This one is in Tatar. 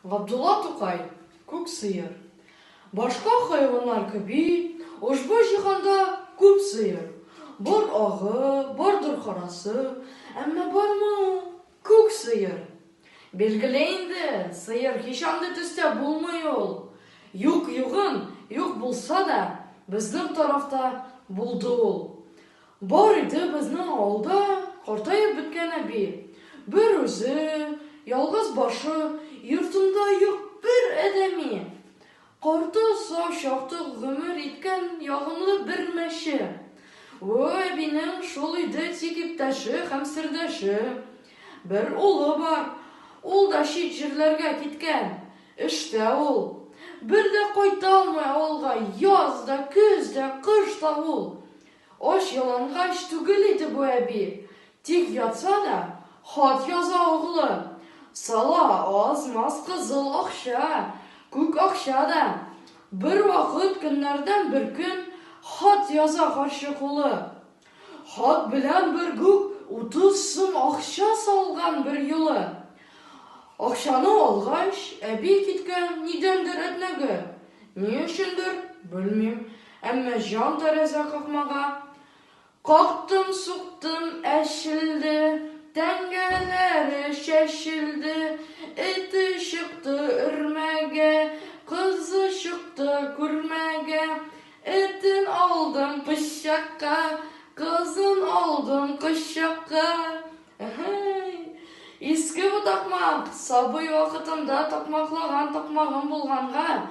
Габдулла Тукай, Күк сыер. Башка хайваннар кеби, ошбу җиһанда күп сыер. Бар агы, бардыр карасы, әмма бармы ул күк сыер? Билгеле инде, сыер һич андый төстә булмый ул. Юк югын, юк булса да, безнең тарафта булды ул. Бар иде безнең авылда картаеп беткән әби. Бер үзе, ялгыз башы, йортында юк бер адәми. Карты сау чакта гомер иткән ягымлы бер мәче. Бу әбинең шул иде тик иптәше һәм сердәше. Бер улы бар, ул да чит җирләргә киткән, эштә ул. Бер дә кайта алмый авылга, яз да, көз дә, кыш та ул. Ач-ялангач түгел иде бу әби. Тик ятса да, хат яза углы. Сала аз-маз кызыл акча, күк акча да. Бервакыт, көннәрдән бер көн, хат яза карчык улы. Хат белән бергүк 30 сум акча салган берьюлы. Акчаны алгач, әби киткән нидәндер Әтнәгә. Ни өчендер, белмим, әмма җан тәрәзә какмага. Кактым, суктым, әчелде, тәңгәләре чәчелде, эте чыкты өрмәгә, кызы чыкты күрмәгә, этен алдым пычакка, кызын алдым кочакка. Әһәй! Иске бу такмак, сабый вакытымда такмаклаган такмагым булганга.